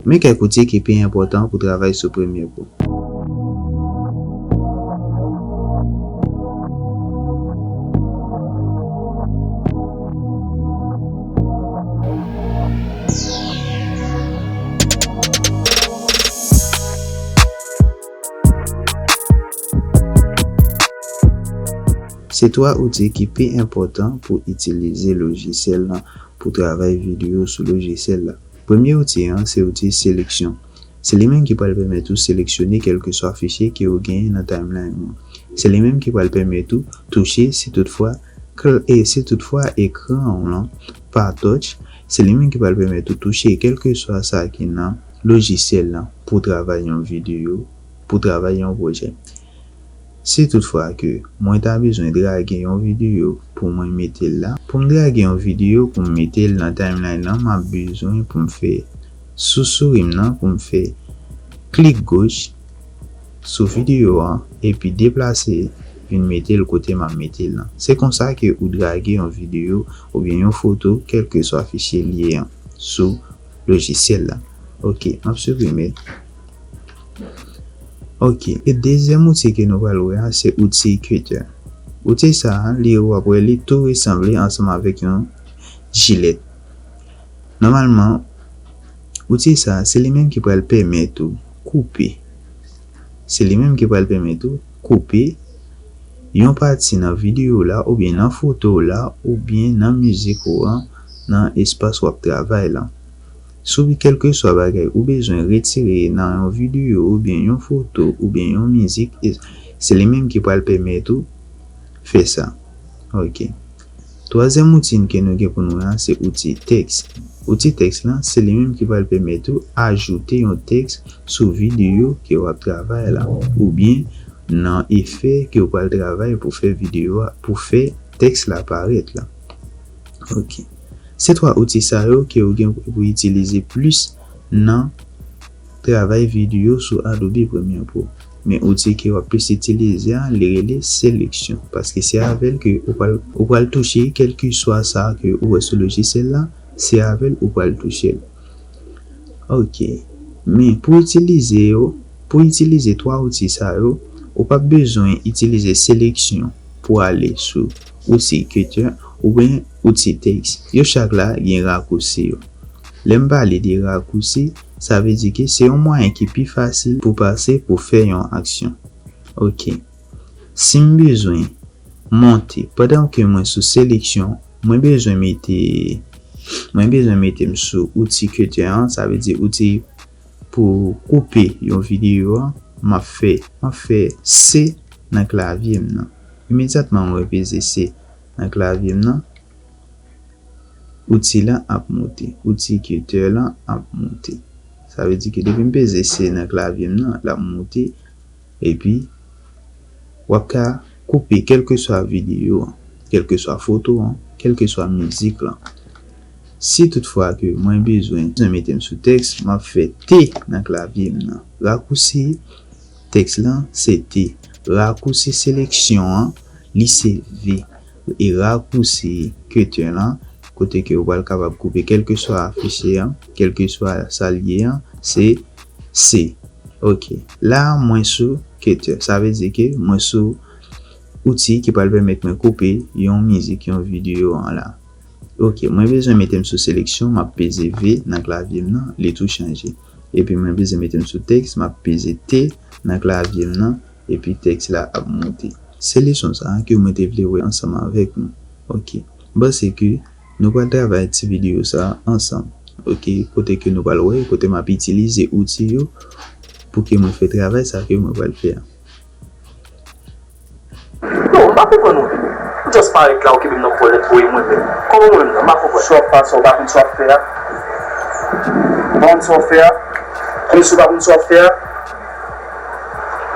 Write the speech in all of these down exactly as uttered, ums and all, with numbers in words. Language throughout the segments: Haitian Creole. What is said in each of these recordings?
Men kèk outi ki pi enpòtan pou travay sou Premiere Pro. Se twa outi ki pi enpòtan pou itilize lojisyèl la pou travay videyo sou lojisyèl la. Premye outi an se outi seleksyon. Se li menm ki pral pèmèt ou seleksyone kèlkeswa fichye ke ou genyen nan timeline ou an. Se li menm ki pral pèmèt ou touche si toutfwa, e si toutfwa ekran ou lan pa touch. Se li menm ki pral pèmèt ou touche kèlkeswa sa ki nan lojisyèl la pou travay yon videyo, pou travay yon pwojè. Si toutfwa ke mwen ta bezwen drage yon videyo pou mwen mete l la, pou m drage yon videyo pou m mete l nan timeline nan, m ap bezwen pou m fè sou souri m nan, pou m fè klik goch sou videyo an, epi deplase vin mete l kote m ap mete l lan. Se konsa ke ou drage yon videyo oubyen yon foto, kèlkeswa fichye l ye an, sou lojisyèl la. Ok, m ap siprime. Ok, e dezyèm outi ke nou pral wè a, se outi Cutter. Outi sa a, li, w ap wè li tou resanble ansanm avèk yon jilèt. Nòmalman, outi sa a, se li menm ki pral pèmèt ou koupe. Se li menm ki pral pèmèt ou koupe yon pati nan videyo w la, oubyen nan foto w la, oubyen nan mizik ou an, nan espas w ap travay lan. Si w gen kèlkeswa bagay ou bezwen retire nan yon videyo, oubyen yon foto, oubyen yon mizik, e, se li menm ki pral pèmèt ou fè sa. Ok. Twazyèm outi ke nou gen pou nou wè a, se outi tèks. Outi tèks lan, se li menm ki pral pèmèt ou ajoute yon tèks sou videyo ke w ap travay la, oubyen nan efè ke w pral travay pou fè videyo a, pou fè tèks la parèt la. Ok. Se twa outi sa yo ke w gen pou itilize plis nan travay videyo sou Adobe Premiere Pro. Men outi ke w ap plis itilize a, li rele seleksyon. Paske se avè l ke ou pral, ou pral touche, kèlkeswa sa ke ou wè sou lojisyèl la, se avè l ou pral touche l. Ok. Men pou itilize yo, pou itilize twa outi sa yo, ou p ap bezwen itilize seleksyon pou ale sou outi Cutter oubyen outi tèks. Yo chak la gen rakousi yo. Lè m pale de rakousi, sa vle di ke se yon mwayen ki pi fasil pou pase pou fè yon aksyon. Ok. Si m bezwen monte, pandan ke mwen sou seleksyon, mwen bezwen mete, mwen bezwen mete m sou outi Cutter an, sa vle di outi pou koupe yon videyo an, m ap fè, m ap fè C nan klavye m nan. Imedyatman mwen peze C nan klavye m nan, outi la ap moute, outi Cutter lan ap moute. Sa vle di ke depi m peze C nan klavye m nan, l ap moute, epi w ap ka koupe kèlkeswa videyo an, kèlkeswa foto an, kèlkeswa mizik lan. Si toutfwa ke mwen bezwen, bezwen mete m sou tèks, m ap fè T nan klavye m nan. Rakousi tèks lan se T. Rakousi seleksyon an, li se V. E rakousi Cutter lan, kote ke ou pral kapab koupe kèlkeswa fichye an, kèlkeswa sa l ye an, se C. Ok. La, mwen sou Cutter. Sa vle di ke mwen sou outi ki pral pèmèt mwen koupe yon mizik, yon videyo an la. Ok, mwen bezwen mete m sou seleksyon, m ap peze V nan klavye m nan, li tou chanje. Epi mwen bezwen mete m sou tèks, m ap peze T nan klavye m nan, epi tèks la ap moute. Se leson sa a ke mwen te vle wè ansanm avèk nou. Ok. M panse ke nou pral travay ti videyo sa a ansanm. Ok, kote ke nou pral wè, kote m ap itilize outi yo pou ke mwen fè travay sa ke mwen pral fè a. Non, m pa konprann ou vre. Ou just parèt la, ou kenbe m nan kòlèt, ou voye mwen menm. Kòman mwen menm nan? M pa konprann. Sa w ap pase, ou pa konn sa w ap fè a? Ou pa konn sa w ap fè a? Kòmsi ou pa konn sa w ap fè a?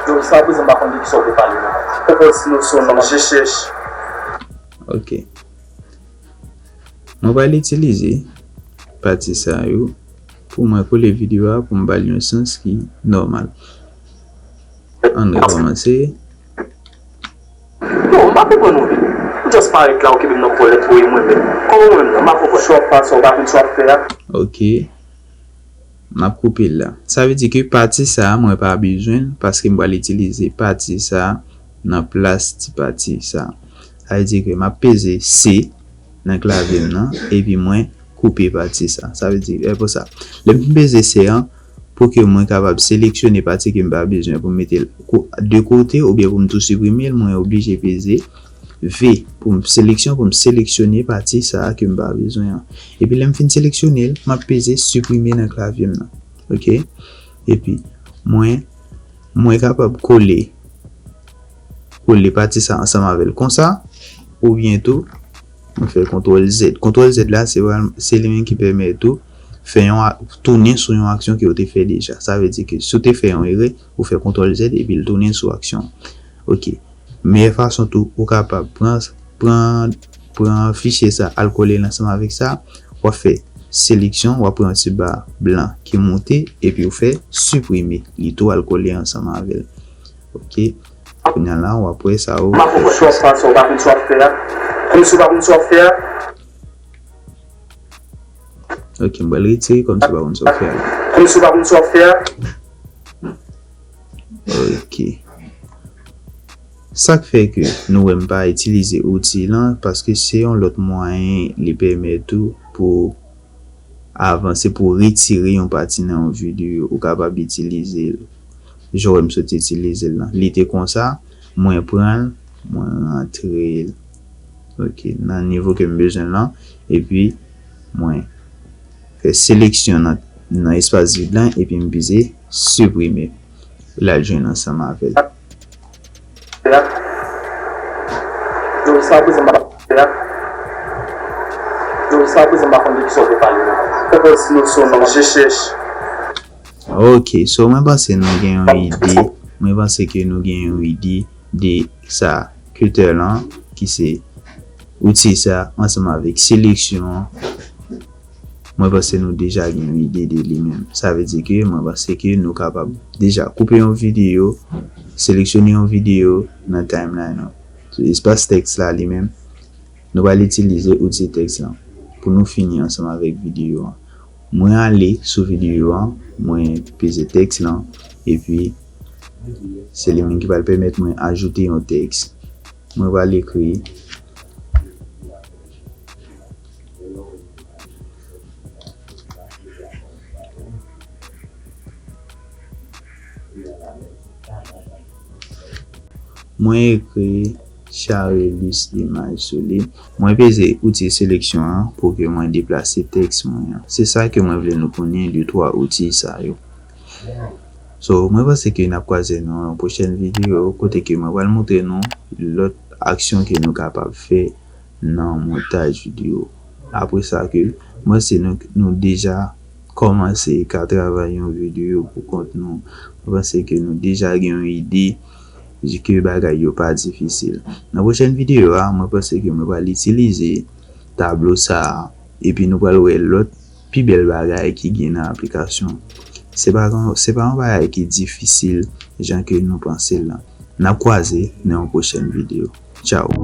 Donk, jiska prezan, m pa konn de kisa w te pale la. Konprann si nou se yon nonm je chèch. Ok. Mwen pral itilize pati sa yo pou mwen kole videyo a, pou m ba l yon sans ki nòmal. Ann rekòmanse. Non, m pa konprann ou vre. Ou just parèt la, ou kenbe m nan kòlèt, ou voye mwen menm. Kòman mwen menm nan? M pa konprann. Sa w ap pase, ou pa konn sa w ap fè a? Ok. M ap koupe l la. Sa vle di ke pati sa a, mwen pa bezwen l, paske m pral itilize pati sa a nan plas ti pati sa a. Sa vle di ke m ap peze C nan klavye m nan, epi mwen koupe pati sa a. Sa vle di, e pou sa. Lè m fin peze C a, pou ke mwen kapab seleksyone pati ke m pa bezwen pou m mete l ko-, de kote, oubyen pou m tou siprime l, mwen oblije peze V pou m seleksyon, pou m seleksyone pati sa a ke m pa bezwen an. Epi lè m fin seleksyone l, m ap peze siprime nan klavye m nan. Oke? Epi, mwen, mwen kapab kole, kole pati sa ansanm avè l konsa, oubyen tou, mwen fè kontwòl Z. Kontwòl Z la, se, se li menm ki pèmèt ou fè yon a-, tounen sou yon aksyon ke w te fè deja. Sa vle di ke si w te fè yon erè, ou fè kontwòl Z epi l tounen sou aksyon. Oke. Meyè fason tou, ou kapab pran, pran, pran fichye sa, al kole l ansanm avèk sa, w ap fè seleksyon, w ap pran yon ti ba blan ki monte, epi w fè siprime. Li tou al kole ansanm avè l. Oke. Kounye a la, w ap wè sa ou. M pa konprann sa w ap fè a. Kòmsi w pa konn sa w ap fè a. Ok, m pral retire kòmsi w pa konn sa w ap fè a. Kòmsi w pa konn sa w ap fè a. Ok. Sa k fè ke nou wè m pa itilize outi lan, paske se yon lòt mwayen li pèmèt ou pou avanse, pou retire yon pati nan yon videyo, ou kapab itilize l. Jan w wè m sot itilize l lan. Li te konsa, mwen pran l, mwen rantre l. Ok, nan nivo ke m bezwen l lan, epi mwen fè seleksyon nan, nan espas vid lan, epi m peze siprime. L al jwenn ansanm avè l. Sa prezan m pa, sa prezan m pa konn de ki sa w te pale. Fè pòz nosyon nan je chèche. Ok, so mwen panse nou gen yon ide, mwen panse ke nou gen yon ide de sa, cutter lan, ki se outi sa, ansanm avèk seleksyon an. Mwen panse nou deja gen yon ide de li menm. Sa vle di ke mwen panse ke nou kapab deja koupe yon videyo, seleksyone yon videyo nan timeline an. So, espas tèks la li menm, nou pral itilize outi tèks lan pou nou fini ansanm avèk videyo an. Mwen ale sou videyo an, mwen peze tèks lan, epi se li menm ki pral pèmèt mwen ajoute yon tèks. Mwen pral ekri. Mwen ekri Charelus Image sou li. Mwen peze outi seleksyon an pou ke mwen deplase tèks mwen an. Se sa ke mwen vle nou konnen de twa outi sa yo. So, mwen panse ke n ap kwaze nan yon pwochèn videyo kote ke mwen pral montre nou lòt aksyon ke nou kapab fè nan montaj videyo. Apre sa ke, mwen panse nou, nou deja kòmanse ka travay yon videyo pou kont nou. Mwen panse ke nou deja gen yon ide ke bagay yo pa difisil. Nan pwochèn videyo a, mwen panse ke mwen pral itilize tablo sa a, epi nou pral wè lòt pi bèl bagay ki gen nan aplikasyon. Se pa, se pa yon bagay ki difisil jan ke nou panse l lan. N ap kwaze nan yon pwochèn videyo. Tchao.